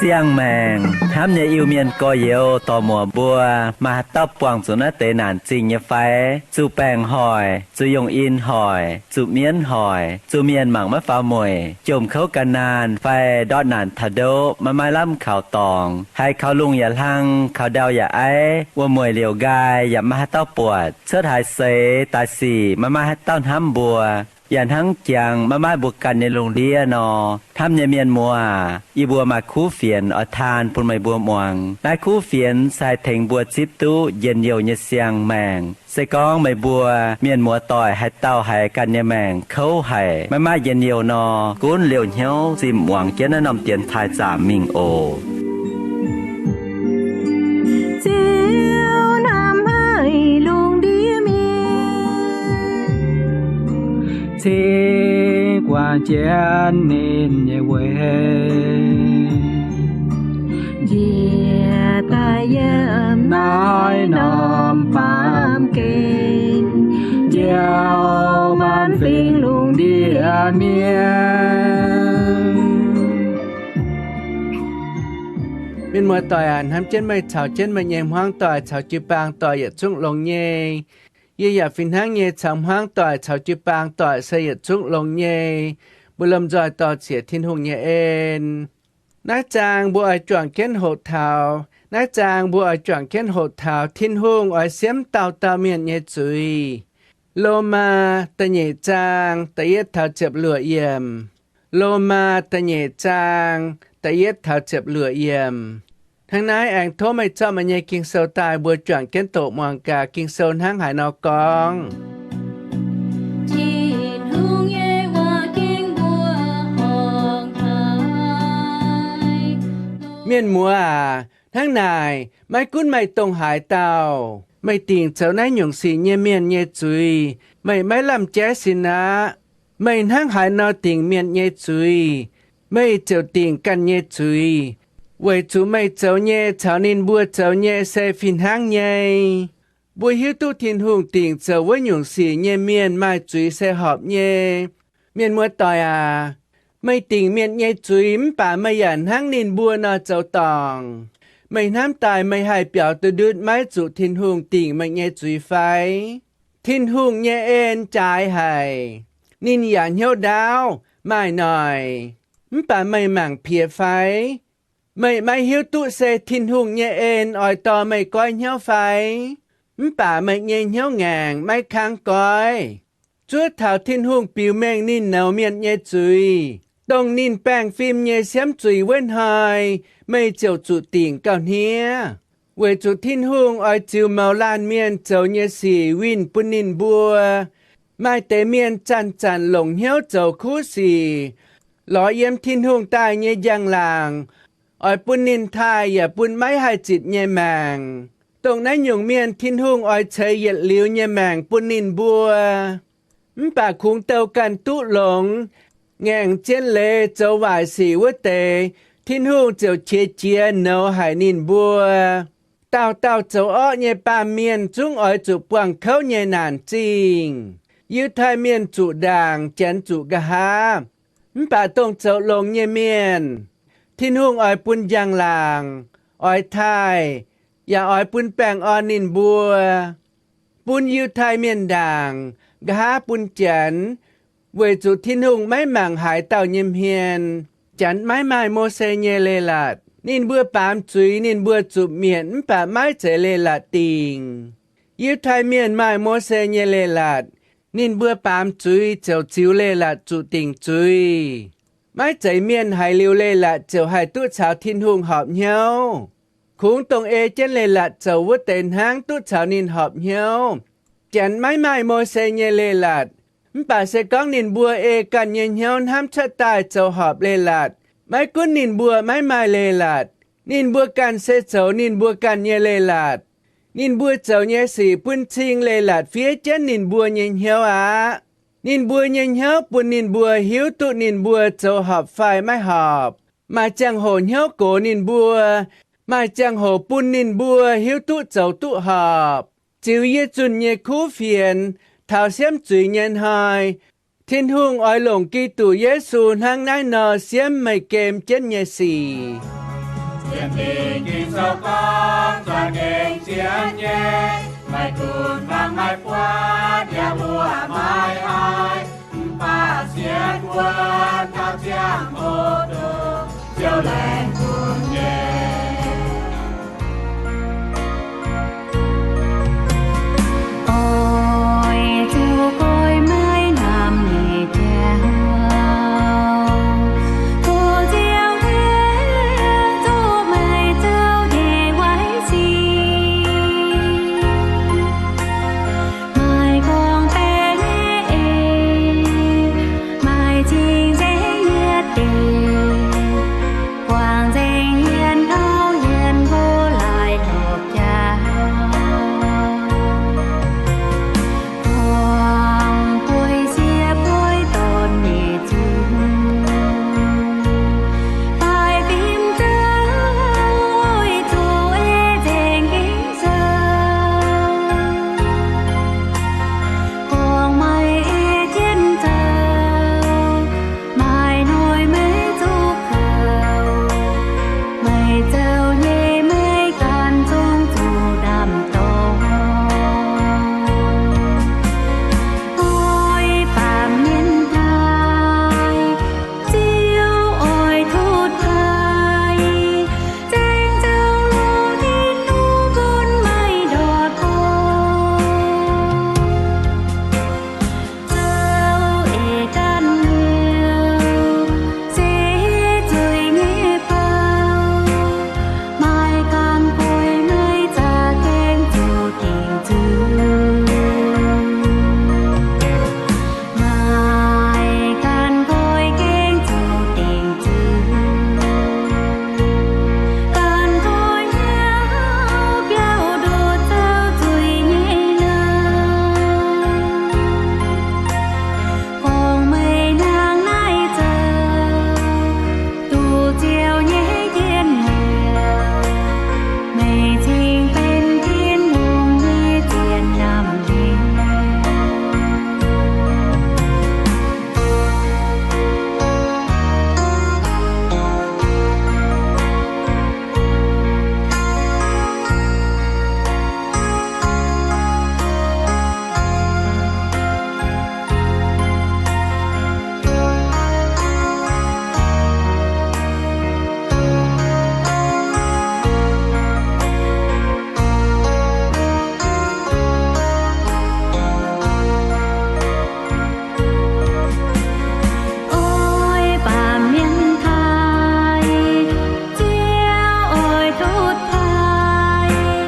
Siang-maengc hnamv nyei Iu-Mienh gorx-youz dorc-muoc mbuo, maaih haaix dauh buangh zuqc naaiv deix naanc zingh nyei fai? Zuqc baengc hoic, zuqc yongh in hoic, zuqc mienv hoic, zuqc mienh mangc maiv faaux mueic, jomc kouv gan naanh fai ndortv naanc taux ndoqv maiv maaih lamh kaux dorngx, haiz kaux lungh yaac hlang, kaux ndau yaac aiv, wuom-mueic liouc nqaai yaac maiv maaih haaix dauh buatc, cuotv haaix seix daaih sic maiv maaih haaix dauh hnamv mbuo, yaac hnangv jangx maiv maaih mbuo ganh nyei lungh ndiev nor. Hnamv nyei mienh muoz aac, yie mbuo maaih kuv fienx oix taan bun meih mbuo muangx. Naaiv kuv fienx se haih tengx mbuo zipv duqv njien-youh nyei siang-maengc. Se gorngv meih mbuo mienh muoz-doic haaix dauh haiz ganh nyei maengc kouv haic, maiv maaih njien-youh nor, gunv liouh hnyouv zimh muangx jienv naaiv norm dienx taaih zaamc mingh oc. Ziouv hnamv haic lungh ndiev mienh, cingx guangc jienv ninh nyei weic, njiec daaih yiem naaiv norm baamh gen, njoux maanc fingx lungh ndiev mienh. Mienh muoz-doic aac, hnamv jienv meih caux jienv meih nyei hmuangv doic caux jiu-baang doic yietc zungv longx nyei. Yie yaac fih hnangv nyei caux hmuangv doic caux jiu-baang doic se yietc zungv longx nyei. Mbuo lomh nzoih dorh ziec Tin-Hungh nyei en. Naaiv zaang mbuo oix juangc jienv hoqc taux, naaiv zaang mbuo oix juangc jienv hoqc taux Tin-Hungh oix siemv dauh dauh mienh nyei zuiz. Lomaa da'nyeic zaang da'yietv taux ziepc luoqc yiemc. Lomaa da'nyeic zaang da'yietv taux ziepc luoqc yiemc. Hnangv naaiv aengx tov meih zorqv meih nyei Ging-Sou daaih, mbuo juangc jienv doqc muangx gaax Ging-Sou hnangv haaix nor gorngv. Tin-Hungh nyei waac ging mbuo horngc haic. Mienh muoz aac, hnangv naaic, maiv gunv meih dongh haaix dauh, meih dingc zoux naaiv nyungc sic nyei mienh nyei zuiz, meih maiv lamh jaiv sin aqv. Meih hnangv haaix nor dingc mienh nyei zuiz, meih ziouc dingc ganh nyei zuiz, weic zuqc meih zoux nyei caux ninh mbuo zoux nyei se fih hnangv nyei. Mbuo hiuv duqv Tin-Hungh dingc zoux wuov nyungc sic nyei mienh maaih zuiz se horpc nyei. Mienh muoz-doic aac, meih dingc mienh nyei zuiz mv baac meih yaac hnangv ninh mbuo nor zoux dorngc. Meih hnamv daaih meih haih biaux duqv ndutv maiv zuqc Tin-Hungh dingc meih nyei zuiz fai? Tin-Hungh nyei en jaaix haic. Ninh yaac hnyouv ndaauv, maaih noic. Mv baac meih mangc piex fai? Meih maiv hiuv duqv se Tin-Hungh nyei en oix dorh meih goiv hnyouv fai? Mv baac meih nyei hnyouv ngaengc maiv kangv goiv. Zuov taux Tin-Hungh biux mengh ninh nouz mienh nyei zuiz, dongh ninh baengh fim nyei siemv zuiz wuov hnoi, meih ziouc zuqc dingc gauh hniev. Weic zuqc Tin-Hungh oix ziux mouz laanh mienh zoux nyei sic winh bun ninh mbuo. Maaih deix mienh zanc-zanc longc hnyouv zoux kuv sic, lorz yiem Tin-Hungh daaih nyei njang-laangc, oix bun ninh taaih yaac bun maiv haih zitc nyei maengc. Dongh naaiv nyungc mienh Tin-Hungh oix ceix yietc liuz nyei maengc bun ninh mbuo. Mv baac kungx douh ganh duqv longx, ngaengc zien leiz zoux waaic sic wuov deix, Tin-Hungh ziouc qiex jiez nouz haic ninh mbuo. Dauh dauh zoux orqv nyei baamh mienh zungv oix zuqc buangh kouv nyei naanc zingh. Yiutai Mienh zuqc ndaangc, Janx zuqc nqa'haav. Mv baac dongh zoux longx nyei mienh, Tin-Hungh oix bun njang-laangc, oix taaih, yaac oix bun baengh orn ninh mbuo. Bun Yiutai Mienh ndaangc, nqa'haav bun Janx, weic zuqc Tin-Hungh maiv mangc haaix dauh nyei hmien. Janx maiv maaih Mose nyei leiz-latc. Ninh mbuo baamz zuiz ninh mbuo zuqc mietc mv baac maiv zeiz leiz-latc dingc. Yiutai Mienh maaih Mose nyei leiz-latc. Ninh mbuo baamz zuiz ziouc ziux leiz-latc zuqc dingc zuiz. Maiv zeiz mienh haiz liuz leiz-latc ziouc haih duqv caux Tin-Hungh horpc hnyouv. Kungx dongh ei jienv leiz-latc zoux wuov deix hnangv duqv caux ninh horpc hnyouv. Janx maiv maaih Mose nyei leiz-latc, mv baac se gorngv ninh mbuo ei ganh nyei hnyouv hnamv cuotv daaih zoux horpc leiz-latc. Maiv gunv ninh mbuo maiv maaih leiz-latc, ninh mbuo ganh se zoux ninh mbuo ganh nyei leiz-latc. Ninh mbuo zoux nyei sic bun cing leiz-latc fiev jienv ninh mbuo nyei hnyouv aqv. Ninh mbuo nyei hnyouv bun ninh mbuo hiuv duqv ninh mbuo zoux horpc fai maiv horpc. Maaih ziangh hoc hnyouv gox ninh mbuo, maaih ziangh hoc bun ninh mbuo hiuv duqv zoux duqv horpc. Ziux yie zunh nyei kuv fienx taux siemv zuiz nyei hnoi, Tin-Hungh oix longc Giduc Yesu hnangv naaiv nor siemv meih gem jienv nyei sic. Sienx Ging-Sou gorngv, za'gengh sienx nyei, maiv gunv fangx maiv buatc, yaac mbuoqc maiv haih, mv baac sienx wuov dauh ziangh hoc duqv Ziouv laengz bun nyei. Oix zuqc goix maiv namc nyei jauv, tov Ziouv hiuv duqv meih zoux nyei waaic sic. Maiv gorngv baeqc nyei eix, maiv cing-nzengc yietc deix, buangh nzengc hmien auv hmien nqox laaix lorpc jaax, buangh bueix siev bueix donx nyei zunc, daaih fim zouv oix zuqc ei nzengc Ging-Sou. Gorngv meih ei jienv zoux, maaih hnoi meih zuqc kouv, meih zoux nyei meih ganh zungv zuqc ndaam-dorng. Oix baamh mienh taaih, Ziouv oix tutv taaih, zengc zoux lungh ndiev nungv bun meih ndortv gorngv. Zoux eix ganh hnyouv se zuiz nyei bou, maaih ganh goix meih za'gengh zuqc dingc zuiz. Maaih ganh goix gengh zuqc dingc zuiz. Ganh goix hnyouv biauv ndoh zoux zuiz nyei nouh. Gorngv meih hnangv naaiv zoux, duqv Ziouv nyei njien-youh, meih cingx benx Tin-Hungh nyei zien ndomh hmien. Oix baamh mienh taaih, Ziouv oix tutv taaih,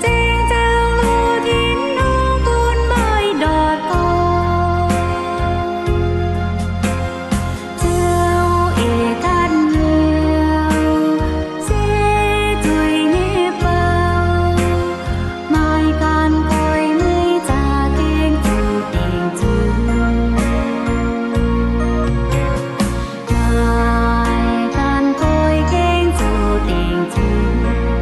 zengc zoux lungh ndiev nungv bun meih ndortv gorngv. Zoux eix ganh hnyouv se zuiz nyei bou, maaih ganh goix meih za'gengh zuqc dingc zuiz. Maaih ganh goix gengh zuqc dingc zuiz.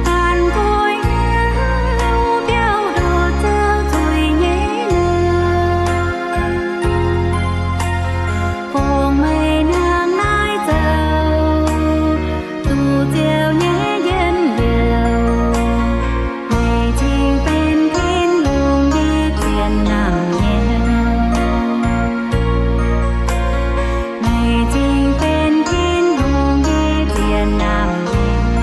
Ganh goix hnyouv biauv ndoh zoux zuiz nyei nouh. Gorngv meih hnangv naaiv zoux, duqv Ziouv nyei njien-youh, meih cingx benx Tin-Hungh nyei zien ndomh hmien. Meih cingx benx Tin-Hungh nyei zien ndomh hmien.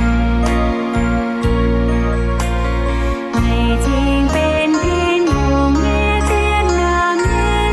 Meih cingx benx Tin-Hungh nyei zien ndomh hmien.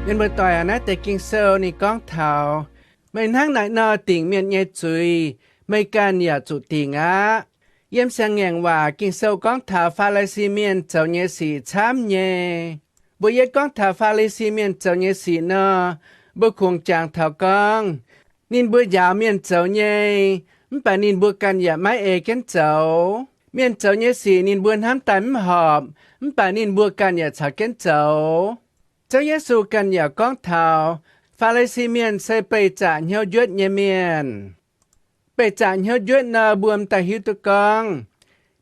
Mienh muoz-doic aac, naaiv deix Ging-Sou ninh gorngv taux meih hnangv naaiv nor dingc mienh nyei zuiz, meih ganh yaac zuqc dingc aqv. Yiem Siang-Ngaengc Waac Ging-Sou gorngv taux Faa^li^si Mienh zoux nyei sic camv nyei. Mbuo yietv gorngv taux Faa^li^si Mienh zoux nyei sic nor, mbuo kungx jangx taux gorngv ninh mbuo njaaux mienh zoux nyei, mv baac ninh mbuo ganh yaac maiv ei jienv zoux. Mienh zoux nyei sic ninh mbuo hnamv daaih mv horpc, mv baac ninh mbuo ganh yaac caux jienv zoux. Ziouv Yesu ganh yaac gorngv taux Faa^li^si Mienh se beih zaqc hnyouv njuotv nyei mienh. Beih zaqc hnyouv njuotv nor, mbuo m'daaih hiuv duqv gorngv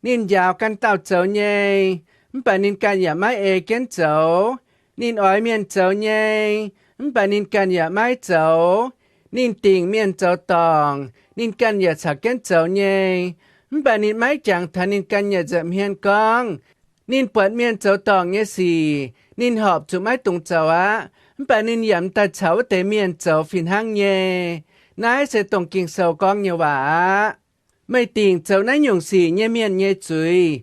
ninh njaaux ganh dauh zoux nyei, mv baac ninh ganh yaac maiv ei jienv zoux. Ninh oix mienh zoux nyei, mv baac ninh ganh yaac maiv zoux. Ninh dingc mienh zoux dorngc, ninh ganh yaac caux jienv zoux nyei, mv baac ninh maiv jangx taux ninh ganh nyei nza'hmien gorngv. Ninh buatc mienh zoux dorngc nyei sic, ninh horpc zuqc maiv dungx zoux aqv, mv baac ninh yaac m'daaih caux wuov deix mienh zoux fih hnangv nyei. Naaiv se dongh Ging-Sou gorngv nyei waac aqv. Meih dingc zoux naaiv nyungc sic nyei mienh nyei zuiz,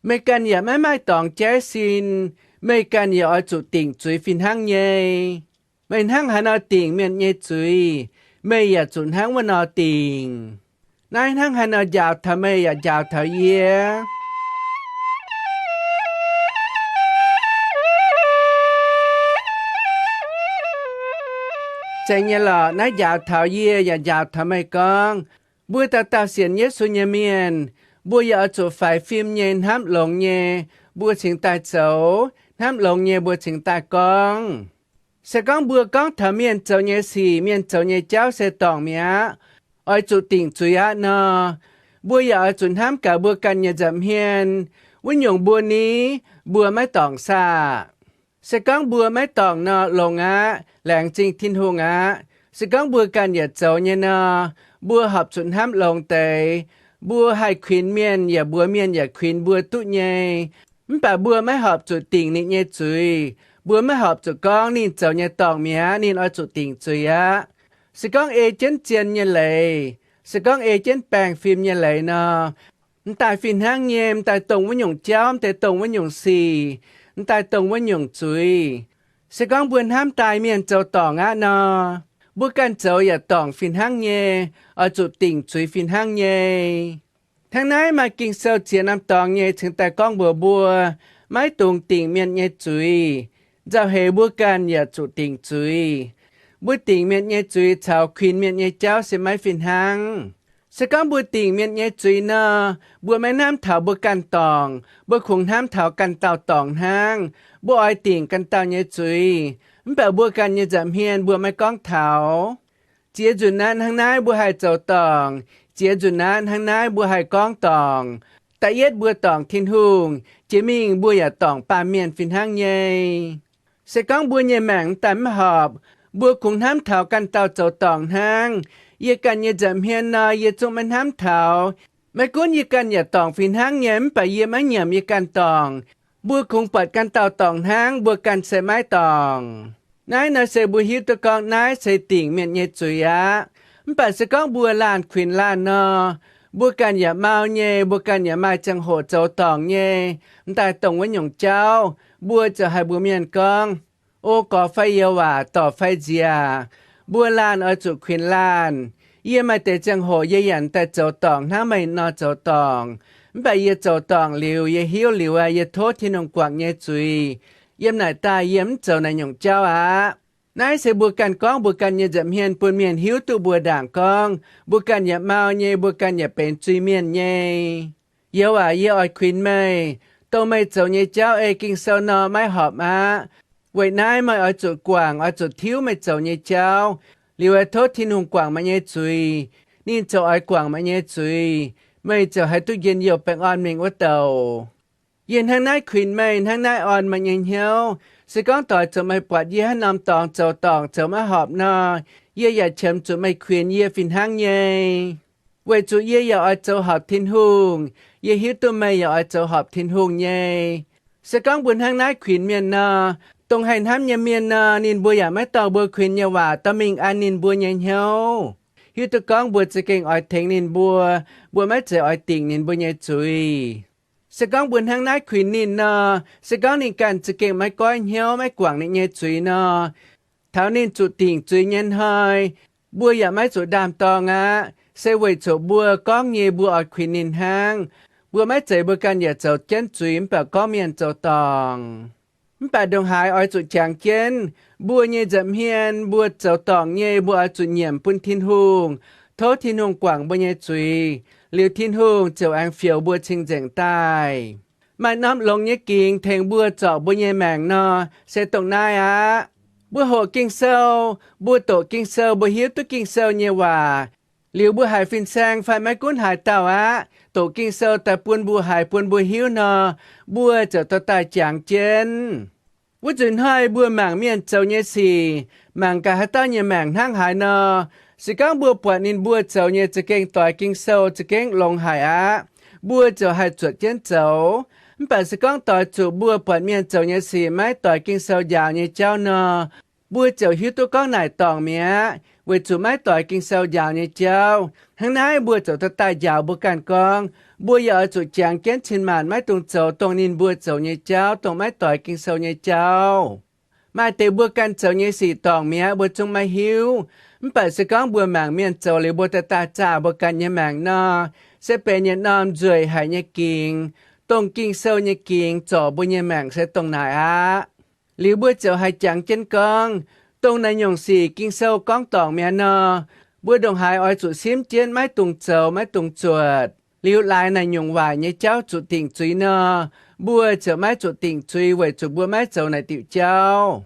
meih ganh yaac maiv maaih dorngx jaiv sin. Meih ganh yaac oix zuqc dingc zuiz fih hnangv nyei. Meih hnangv haaix nor dingc mienh nyei zuiz, meih yaac zuqc hnangv wuov nor dingc. Naaiv hnangv haaix nor njaaux taux meih yaac njaaux taux yie. Zeiz nyei lorqc, naaiv njaaux taux yie yaac njaaux taux meih gorngv, mbuo dauh dauh sienx Yesu nyei mienh, mbuo yaac oix zuqc faix fim nyei, hnamv longx nyei, mbuo cingx daaih zoux, hnamv longx nyei, mbuo cingx daaih gorngv. Se gorngv mbuo gorngv taux mienh zoux nyei sic, mienh zoux nyei jauv se dorngc mi'aqv, oix zuqc dingc zuiz aqv nor, mbuo yaac oix zuqc hnamv gaax mbuo ganh nyei nza'hmien, wuov nyungc mbuo ni, mbuo maiv dorngc saah? Se gorngv mbuo maiv dorngc nor, longx aqv, laengz zingh Tin-Hungh aqv. Se gorngv mbuo ganh yaac zoux nyei nor, mbuo horpc zuqc hnamv longx deix. Mbuo haih kuinx mienh, yaac mbuox mienh yaac kuinx mbuo duqv nyei. Mv baac mbuo maiv horpc zuqc dingc ninh nyei zuiz. Mbuo maiv horpc zuqc gorngv ninh zoux nyei dorngc mi'aqv, ninh oix zuqc dingc zuiz aqv. Se gorngv ei jienv zien nyei leiz, se gorngv ei jienv baengh fim nyei leiz nor, m'daaih fih hnangv nyei, m'daaih dongh wuov nyungc jauv, m'daaih dongh wuov nyungc sic, m'daaih dongh wuov nyungc zuiz. Se gorngv mbuo hnamv daaih mienh zoux dorngc aqv nor, mbuo ganh zoux yaac dorngc fih hnangv nyei, oix zuqc dingc zuiz fih hnangv nyei. Hnangv naaiv maaih Ging-Sou ziex norm dorngx nyei cingx daaih gorngv mbuox mbuo, maiv dungx dingc mienh nyei zuiz. Nzauh heix mbuo ganh yaac zuqc dingc zuiz. Mbuo dingc mienh nyei zuiz caux kuinx mienh nyei jauv se maiv fih hnangv. Se gorngv mbuo dingc mienh nyei zuiz nor, mbuo maiv hnamv taux mbuo ganh dorngc, mbuo kungx hnamv taux ganh dauh dorngc hnangv. Mbuo oix dingc ganh dauh nyei zuiz, mv baac mbuo ganh nyei nza'hmien mbuo maiv gorngv taux. Ziex nzunc naaiv hnangv naaiv mbuo haih zoux dorngc. Ziex nzunc naaiv hnangv naaiv mbuo haih gorngv dorngc. Da'yietv mbuo dorngc Tin-Hungh, jiex mingh mbuo yaac dorngc baamh mienh fih hnangv nyei. Se gorngv mbuo nyei maengc m'daaih mv horpc, mbuo kungx hnamv taux ganh dauh zoux dorngc hnangv. Yie ganh nyei nza'hmien nor, yie zungv maiv hnamv taux. Maiv gunv yie ganh yaac dorngc fih hnangv nyei, mv baac yie maiv nyiemc yie ganh dorngc. Mbuo kungx buatc ganh dauh dorngc hnangv, mbuo ganh se maiv dorngc. Naaiv nor se mbuo hiuv duqv gorngv naaiv se dingc mienh nyei zuiz aqv. Mv baac se gorngv mbuo laanh kuinx laanh nor, mbuo ganh yaac mau nyei, mbuo ganh yaac maaih ziangh hoc zoux dorngc nyei, m'daaih dongh wuov nyungc jauv, mbuo ziouc haih mbuox mienh gorngv, O gorx fai youz waac, dorc fai nziac, mbuo laanh oix zuqc kuinx laanh. Yie maaih deix ziangh hoc yie yaac m'daaih zoux dorngc hnangv meih nor zoux dorngc. Mv baac yie zoux dorngc liuz, yie hiuv liuz aqv, yie tov Tin-Hungh guangc nyei zuiz. Yiem naaic daaih yie mv zoux naaiv nyungc jauv aqv. Naaiv se mbuo ganh gorngv mbuo ganh nyei nza'hmien bun mienh hiuv duqv mbuo ndaangc gorngv, mbuo ganh yaac mau nyei, mbuo ganh yaac benx zuiz-mienh nyei. Youz waac, yie oix kuinx meih, dongh meih zoux nyei jauv ei Ging-Sou nor maiv horpc aqv. Weic naaiv meih oix zuqc guangc, oix zuqc tiuv meih zoux nyei jauv, liuz oix tov Tin-Hungh guangc meih nyei zuiz. Ninh ziouc oix guangc meih nyei zuiz. Meih ziouc haih duqv njien-youh baengh orn mingh wuov douc. Yie hnangv naaiv kuinx meih, hnangv naaiv orn meih nyei hnyouv. Se gorngv doix zuqc meih buatc yie haaix norm dorngx zoux dorngc zoux maiv horpc nor, yie yaac qiemx zuqc meih kuinx yie fih hnangv nyei. Weic zuqc yie yaac oix zoux horpc Tin-Hungh. Yie hiuv duqv meih yaac oix zoux horpc Tin-Hungh nyei. Se gorngv mbuo hnangv naaiv kuinx mienh nor, dongh haih hnamv nyei mienh nor, ninh mbuo yaac maiv dorh mbuo kuinx nyei waac dorh mingh an ninh mbuo nyei hnyouv. Hiuv duqv gorngv mbuo za'gengh oix tengx ninh mbuo, mbuo maiv zeiz oix dingc ninh mbuo nyei zuiz. Se gorngv mbuo hnangv naaiv kuinx ninh nor, se gorngv ninh ganh za'gengh maiv goiv hnyouv, maiv guangc ninh nyei zuiz nor, taux ninh zuqc dingc zuiz nyei hnoi, mbuo yaac maiv zuqc ndaam-dorng aqv. Se weic zuqc mbuo gorngv nyei mbuo oix kuinx ninh hnangv. Mbuo maiv zeiz mbuo ganh yaac zoux jienv zuiz mv baac gorngv mienh zoux dorngc. Mv baac ndongc haaix oix zuqc jangx jienv, mbuo nyei nza'hmien mbuo zoux dorngc nyei, mbuo oix zuqc nyiemc bun Tin-Hungh, tov Tin-Hungh guangc mbuo nyei zuiz. liuz Tin-Hungh ziouc aengx fioux mbuo cing-nzengc daaih. Maaih norm longx nyei gingx tengx mbuo zorc mbuo nyei maengc nor, se dongh naaiv aqv. Mbuo hoqc Ging-Sou, mbuo doqc Ging-Sou, mbuo hiuv duqv Ging-Sou nyei waac, liuz mbuo haiz fin-saeng fai maiv gunv haaix dauh aqv, doqc Ging-Sou daaih bun mbuo haiz bun mbuo hiuv nor, mbuo ziouc dorh daaih jangx jienv. Wuov nzunc hnoi mbuo mangc mienh zoux nyei sic, mangc gaax haaix dauh nyei maengc hnangv haaix nor, se gorngv mbuo buatc ninh mbuo zoux nyei za'gengh doix Ging-Sou za'gengh longx haic aqv, mbuo ziouc haih zuotc jienv zoux. Mv baac se gorngv doix zuqc mbuo buatc mienh zoux nyei sic maiv doix Ging-Sou njaaux nyei jauv nor, mbuo ziouc hiuv duqv gorngv naaic dorngc mi'aqv, weic zuqc maiv doix Ging-Sou njaaux nyei jauv. Hnangv naaiv mbuo ziouc dorh daaih njaaux mbuo ganh gorngv, mbuo yaac oix zuqc jangx jienv cin-maanc maiv dungx zoux dongh ninh mbuo zoux nyei jauv, dongh maiv doix Ging-Sou nyei jauv. Maaih deix mbuo ganh zoux nyei sic dorngc mi'aqv, mbuo zungv maiv hiuv. Mv baac se gorngv mbuo mangc mienh zoux liuz mbuo dorh daaih zaah mbuo ganh nyei maengc nor, se benx yietc norm nzueic haic nyei gingx, dongh Ging-Sou nyei gingx zorc mbuo nyei maengc se dongh naaic aqv. Liuz mbuo ziouc haih jangx jienv gorngv, dongh naaiv nyungc sic Ging-Sou gorngv dorngc mi'aqv nor, mbuo ndongc haaix oix zuqc simv jienv maiv dungx zoux maiv dungx zuotc. Liuz laaix naaic nyungc waaic nyei jauv zuqc dingc zuiz nor, mbuo ziouc maiv zuqc dingc zuiz weic zuqc mbuo maiv zoux naaic diuc jauv.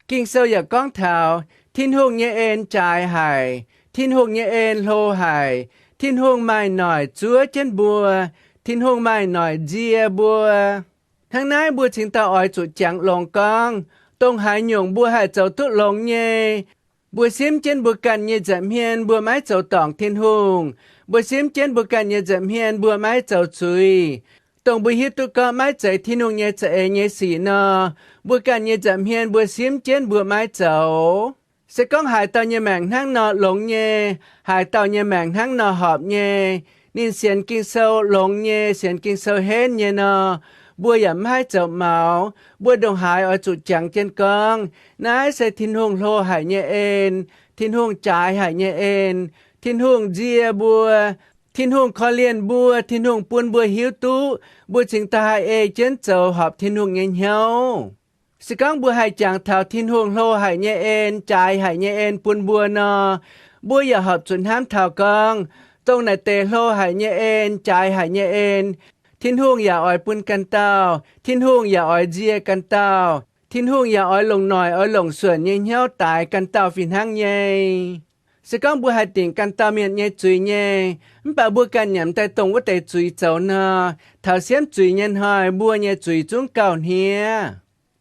Ging-Sou yaac gorngv taux Tin-Hungh nyei en jaaix haic, Tin-Hungh nyei en hlo haic, Tin-Hungh maaih noic zuov jienv mbuo, Tin-Hungh maaih noic nzie mbuo. Hnangv naaiv mbuo cingx daaih oix zuqc jangx longx gorngv, dongh haaix nyungc mbuo haih zoux duqv longx nyei, mbuo simv jienv mbuo ganh nyei nza'hmien mbuo maiv zoux dorngc Tin-Hungh, mbuo simv jienv mbuo ganh nyei nza'hmien mbuo maiv zoux zuiz, dongh mbuo hiuv duqv gorngv maiv zeiz Tin-Hungh nyei za'eix nyei sic nor, mbuo ganh nyei nza'hmien mbuo simv jienv mbuo maiv zoux. Se gorngv haaix dauh nyei maengc hnangv nor longx nyei, haaix dauh nyei maengc hnangv nor horpc nyei, ninh sienx Ging-Sou longx nyei, sienx Ging-Sou henv nyei nor, mbuo yaac maiv haih zoux maux. Mbuo ndongc haaix oix zuqc jangx jienv gorngv, naaiv se Tin-Hungh hlo haic nyei en, Tin-Hungh jaaix haic nyei en, Tin-Hungh nzie mbuo, Tin-Hungh korv-lienh mbuo, Tin-Hungh bun mbuo hiuv duqv mbuo cingx daaih haih ei jienv zoux horpc Tin-Hungh nyei hnyouv. Se gorngv mbuo haih jangx taux Tin-Hungh hlo haic nyei en, jaaix haic nyei en bun mbuo nor, mbuo yaac horpc zuqc hnamv taux gorngv, dongh naaic deix hlo haic nyei en, jaaix haic nyei en, Tin-Hungh yaac oix bun ganh dauh, Tin-Hungh yaac oix nzie ganh dauh, Tin-Hungh yaac oix longc noic oix longc suonc nyei hnyouv daix ganh dauh fih hnangv nyei. Se gorngv mbuo haih dingc ganh dauh mienh nyei zuiz nyei, mv baac mbuo ganh nyanc daaih dongh wuov deix zuiz zoux nor, taux siemv zuiz nyei hnoi mbuo nyei zuiz zungv gauh hniev.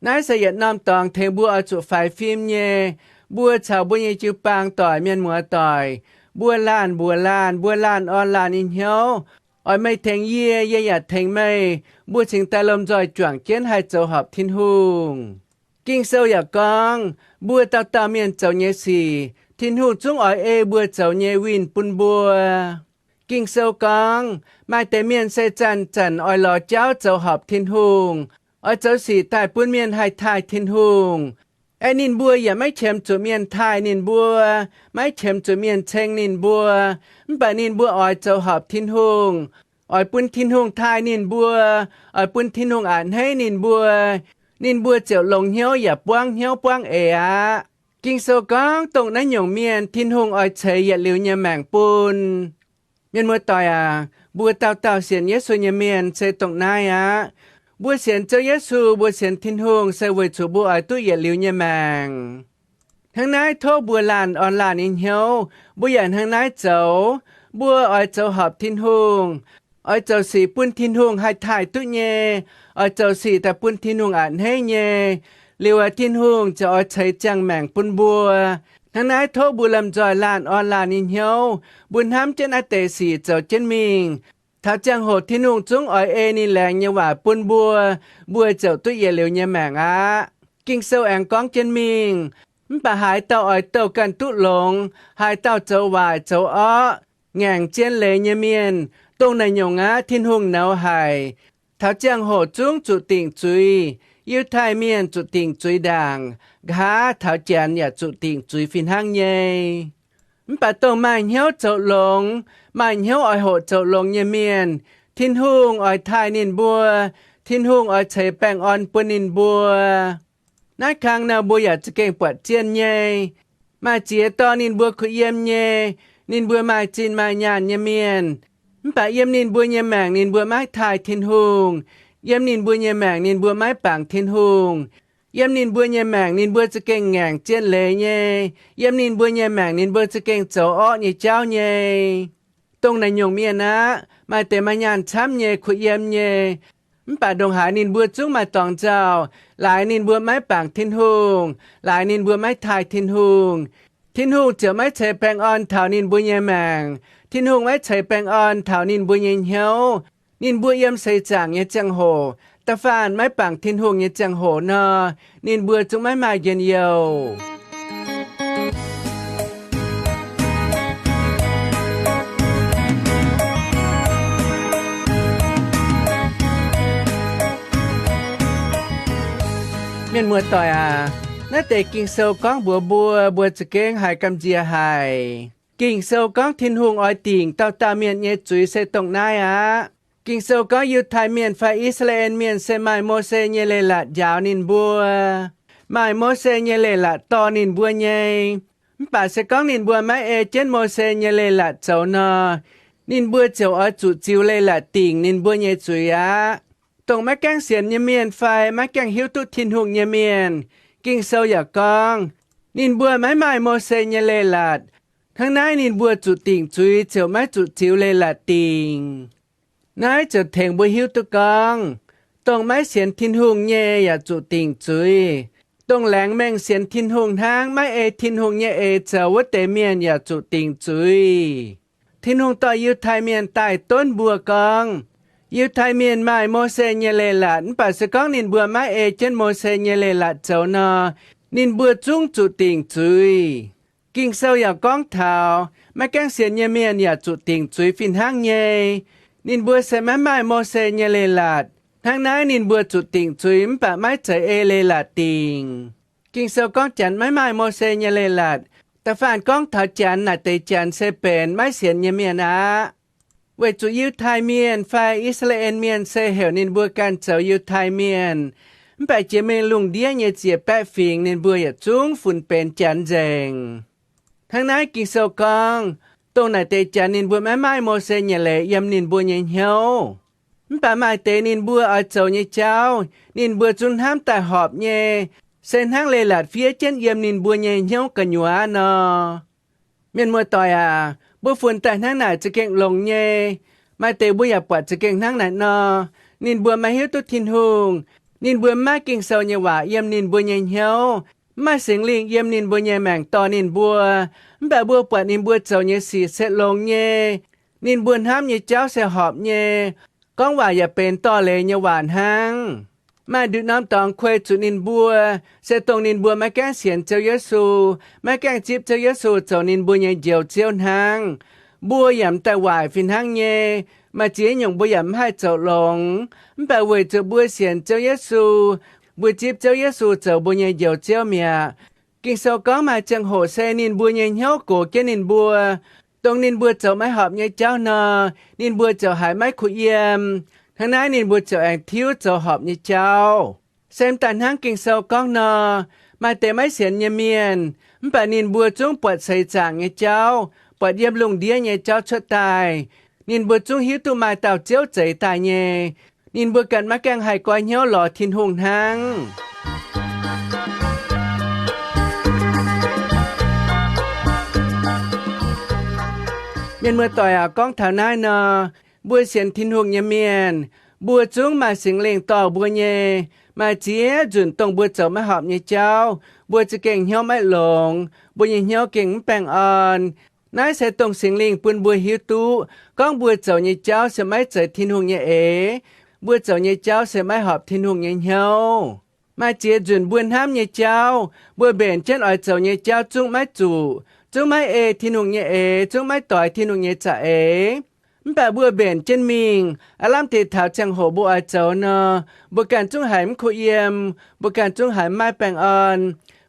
Naaiv se yietc norm dorngx tengx mbuo oix zuqc faix fim nyei. Mbuo caux mbuo nyei jiu-baang doic, mienh muoz doic, mbuo laanh mbuox laanh, mbuo laanh orn laanh nyei hnyouv. Oix meih tengx yie, yie yaac tengx meih, mbuo cingx daaih lomh nzoih juangc jienv haih zoux horpc Tin-Hungh. Ging-Sou yaac gorngv, mbuo dauh dauh mienh zoux nyei sic, Tin-Hungh zungv oix ei mbuo zoux nyei winh bun mbuo. Ging-Sou gorngv, maaih deix mienh se zanc-zanc oix lorz jauv zoux horpc Tin-Hungh, oix zoux sic daaih bun mienh haih taaih Tin-Hungh. Aeqv, ninh mbuo yaac maiv qiemx zuqc mienh taaih ninh mbuo, maiv qiemx zuqc mienh ceng ninh mbuo. Mv baac ninh mbuo oix zoux horpc Tin-Hungh, oix bun Tin-Hungh taaih ninh mbuo, oix bun Tin-Hungh a'hneiv ninh mbuo, ninh mbuo ziouc longx hnyouv yaac buangv hnyouv buangv eix aqv. Ging-Sou gorngv dongh naaiv nyungc mienh Tin-Hungh oix ceix yietc liuz nyei maengc bun. Mienh muoz-doic aac, mbuo dauh dauh sienx Yesu nyei mienh se dongh naaiv aqv. Mbuo sienx Ziouv Yesu, mbuo sienx Tin-Hungh se weic zuqc mbuo oix duqv yietc liuz nyei maengc. Hnangv naaiv tov mbuo laanh orn laanh nyei hnyouv, mbuo yaac hnangv naaiv zoux. Mbuo oix zoux horpc Tin-Hungh, oix zoux sic bun Tin-Hungh haih taaih duqv nyei, oix zoux sic daaih bun Tin-Hungh a'hneiv nyei. Liuz aqv, Tin-Hungh ziouc oix ceix ziangh maengc bun mbuo. Hnangv naaiv tov mbuo lomh nzoih laanh orn laanh nyei hnyouv, mbuo hnamv jienv naaiv deix sic zoux jienv mingh. Taux ziangh hoc Tin-Hungh zungv oix ei ninh laengz nyei waac bun mbuo, mbuo ziouc duqv yietc liuz nyei maengc aqv. Ging-Sou aengx gorngv jienv mingh, mv baac haaix dauh oix douh ganh duqv longx, haaix dauh zoux waaic zoux orqv, ngaengc zien leiz nyei mienh, dongh naaic nyungc aqv Tin-Hungh nouz haic. Taux ziangh hoc zungv zuqc dingc zuiz. Yiutai Mienh zuqc dingc zuiz ndaangc, nqa'haav taux Janx yaac zuqc dingc zuiz fih hnangv nyei. Mv baac dongh maaih hnyouv zoux longx, maaih hnyouv oix hoqc zoux longx nyei mienh, Tin-Hungh oix taaih ninh mbuo. Tin-Hungh oix ceix baengh orn bun ninh mbuo. Naaiv kang nor mbuo yaac za'gengh buatc zienh nyei. Maaih ziex dorn ninh mbuo kuh yiem nyei. Ninh mbuo maaih zinh maaih nyaanh nyei mienh. Mv baac yiem ninh mbuo nyei maengc ninh mbuo maiv taaih Tin-Hungh. Yiem ninh mbuo nyei maengc ninh mbuo maiv bangc Tin-Hungh. Yiem ninh mbuo nyei maengc ninh mbuo za'gengh ngaengc zien leiz nyei. Yiem ninh mbuo nyei maengc ninh mbuo za'gengh zoux orqv nyei jauv nyei. Dongh naaic nyungc mienh aqv, maaih deix maaih nyaanh camv nyei, kuh yiem nyei, mv baac ndongc haaix ninh mbuo zungv maaih dorngx nzauh. Laaix ninh mbuo maiv bangc Tin-Hungh, laaix ninh mbuo maiv taaih Tin-Hungh, Tin-Hungh ziouc maiv ceix baengh orn taux ninh mbuo nyei maengc. Tin-Hungh maiv ceix baengh orn taux ninh mbuo nyei hnyouv. Ninh mbuo yiem seix zaangc nyei ziangh hoc, da'faanh maiv bangc Tin-Hungh nyei ziangh hoc nor, ninh mbuo zungv maiv maaih njien-youh. Mienh muoz-doic aac, naaiv deix Ging-Sou gorngv mbuox mbuo, mbuo za'gengh haiz gamh nziex haic. Ging-Sou gorngv Tin-Hungh oix dingc dauh dauh mienh nyei zuiz se dongh naaiv aqv. Ging-Sou gorngv Yiutai Mienh fai I^saa^laa^en Mienh se maaih Mose nyei leiz-latc njaaux ninh mbuo, maaih Mose nyei leiz-latc dorh ninh mbuo nyei. Mv baac se gorngv ninh mbuo maiv ei jienv Mose nyei leiz-latc zoux nor, ninh mbuo ziouc oix zuqc ziux leiz-latc dingc ninh mbuo nyei zuiz aqv. Dongh maiv gaengh sienx nyei mienh fai maiv gaengh hiuv duqv Tin-Hungh nyei mienh, Ging-Sou yaac gorngv, ninh mbuo maiv maaih Mose nyei leiz-latc. Hnangv naaiv ninh mbuo zuqc dingc zuiz ziouc maiv zuqc ziux leiz-latc dingc. Naaiv ziouc tengx mbuo hiuv duqv gorngv, dongh maiv sienx Tin-Hungh nyei yaac zuqc dingc zuiz. Dongh laengz mengh sienx Tin-Hungh hnangv, maiv ei Tin-Hungh nyei eix zoux wuov deix mienh yaac zuqc dingc zuiz. Tin-Hungh dorh Yiutai Mienh daaih donv mbuo gorngv, Yiutai Mienh maaih Mose nyei leiz-latc, mv baac se gorngv ninh mbuo maiv ei jienv Mose nyei leiz-latc zoux nor, ninh mbuo zungv zuqc dingc zuiz. Ging-Sou yaac gorngv taux maiv gaengh sienx nyei mienh yaac zuqc dingc zuiz fih hnangv nyei. Ninh mbuo se maiv maaih Mose nyei leiz-latc. Hnangv naaiv ninh mbuo zuqc dingc zuiz mv baac maiv zeiz ei leiz-latc dingc. Ging-Sou gorngv Janx maiv maaih Mose nyei leiz-latc, da'faanh gorngv taux Janx naaic deix Janx se benx maiv sienx nyei mienh aqv. Weic zuqc Yiutai Mienh fai I^saa^laa^en Mienh se heuc ninh mbuo ganh zoux Yiutai Mienh, mv baac jiex mingh lungh ndiev nyei ziec-baeqv fingx ninh mbuo yietc zungv funx benx Janx nzengc. Hnangv naaiv Ging-Sou gorngv, dongh naaic deix Janx ninh mbuo maiv maaih Mose nyei leiz yiem ninh mbuo nyei hnyouv. Mv baac maaih deix ninh mbuo oix zoux nyei jauv, ninh mbuo zungv hnamv daaih horpc nyei, se hnangv leiz-latc fiev jienv yiem ninh mbuo nyei hnyouv gu'nyuoz nor. Mienh muoz-doic aac, mbuo funx daaih hnangv naaic za'gengh longx nyei. Maaih deix mbuo yaac buatc za'gengh hnangv naaic nor. Ninh mbuo maiv hiuv duqv Tin-Hungh. Ninh mbuo maiv maaih Ging-Sou nyei waac yiem ninh mbuo nyei hnyouv, maiv maaih Singx Lingh yiem ninh mbuo nyei maengc dorh ninh mbuo. Mv baac mbuo buatc ninh mbuo zoux nyei sic se longx nyei. Ninh mbuo hnamv nyei jauv se horpc nyei. Gorngv waac yaac benx dorh leiz nyei waac hnangv. Maaih nduqc norm dorngx kuei zuqc ninh mbuo, se dongh ninh mbuo maiv gaengh sienx Ziouv Yesu, maiv gaengh zipv Ziouv Yesu zoux ninh mbuo nyei Njoux Ziouv hnangv. Mbuo yaac m'daaih waaic fih hnangv nyei. Maaih ziex nyungc mbuo yaac mv haih zoux longx. Mv baac weic zuqc mbuo sienx Ziouv Yesu, mbuo zipv Ziouv Yesu zoux mbuo nyei Njoux Ziouv mi'aqv. Ging-Sou gorngv maaih ziangh hoc se ninh mbuo nyei hnyouv gox jienv ninh mbuo. Dongh ninh mbuo zoux maiv horpc nyei jauv nor, ninh mbuo ziouc haiz maiv kuh yiem. Hnangv naaiv ninh mbuo ziouc aengx tiuv zoux horpc nyei jauv. Se m'daaih hnangv Ging-Sou gorngv nor, maaih deix maiv sienx nyei mienh, mv baac ninh mbuo zungv buatc seix zaangc nyei jauv, buatc yiem lungh ndiev nyei jauv cuotv daaih. Ninh mbuo zungv hiuv duqv maaih dauh Ziouv zeix daaih nyei. Ninh mbuo ganh maiv gaengh haih goiv hnyouv lorz Tin-Hungh hnangv. Mienh muoz-doic aac, gorngv taux naaiv nor, mbuo sienx Tin-Hungh nyei mienh, mbuo zungv maaih Singx Lingh dorh mbuo nyei. Maaih ziex nzunc dongh mbuo zoux maiv horpc nyei jauv, mbuo za'gengh hnyouv maiv longx, mbuo nyei hnyouv gengh mv baengh orn. Naaiv se dongh Singx Lingh bun mbuo hiuv duqv gorngv mbuo zoux nyei jauv se maiv zeiz Tin-Hungh nyei eix, mbuo zoux nyei jauv se maiv horpc Tin-Hungh nyei hnyouv. Maaih ziex nzunc mbuo hnamv nyei jauv, mbuo mbenc jienv oix zoux nyei jauv zungv maiv zuqc, zungv maiv ei Tin-Hungh nyei eix, zungv maiv doix Tin-Hungh nyei za'eix. Mv baac mbuo mbenc jienv mingh, aav lamh deix taux ziangh hoc mbuo oix zoux nor, mbuo ganh zungv haiz mv kuh yiem, mbuo ganh zungv haiz mv maaih baengh orn.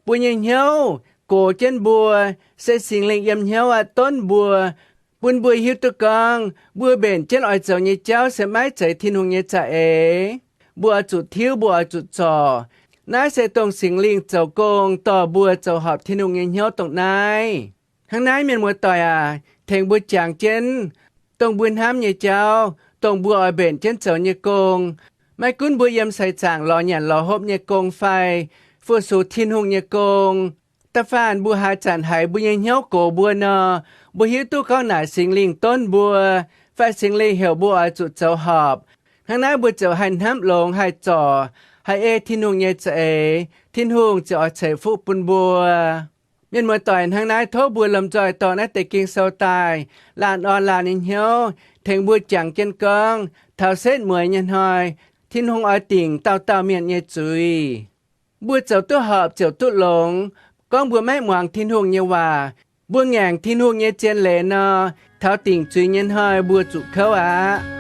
Mbuo nyei hnyouv gox jienv mbuo, se Singx Lingh yiem hnyouv aqv donv mbuo, bun mbuo hiuv duqv gorngv mbuo mbenc jienv oix zoux nyei jauv se maiv zeiz Tin-Hungh nyei za'eix. Mbuo oix zuqc tiuv, mbuo oix zuqc zorc. Naaiv se dongh Singx Lingh zoux gong dorh mbuo zoux horpc Tin-Hungh nyei hnyouv dongh naaiv. Hnangv naaiv, mienh muoz-doic aac, tengx mbuo jangx jienv, dongh mbuo hnamv nyei jauv, dongh mbuo oix mbenc jienv zoux nyei gong. Maiv gunv mbuo yiem seix zaangc lorz nyanc lorz hopv nyei gong fai fu-sux Tin-Hungh nyei gong, da'faanh mbuo haaix zanc haiz mbuo nyei hnyouv gox mbuo nor, mbuo hiuv duqv gorngv naaic Singx Lingh donv mbuo, fai Singx Lingh heuc mbuo oix zuqc zoux horpc. Hnangv naaiv mbuo ziouc haih hnamv longx, haih zorc, haih ei Tin-Hungh nyei za'eix, Tin-Hungh ziouc oix ceix fuqv bun mbuo. Mienh muoz-doic, hnangv naaiv tov mbuo lomh nzoih dorh naaiv deix Ging-Sou daaih laanh orn laanh nyei hnyouv, tengx mbuo jangx jienv gorngv taux setv mueiz nyei hnoi, Tin-Hungh oix dingc dauh dauh mienh nyei zuiz. Mbuo zoux duqv horpc ziouc duqv longx. Gorngv mbuo maiv muangx Tin-Hungh nyei waac, mbuo ngaengc Tin-Hungh nyei zien leiz nor, taux dingc zuiz nyei hnoi mbuo zuqc kouv aqv.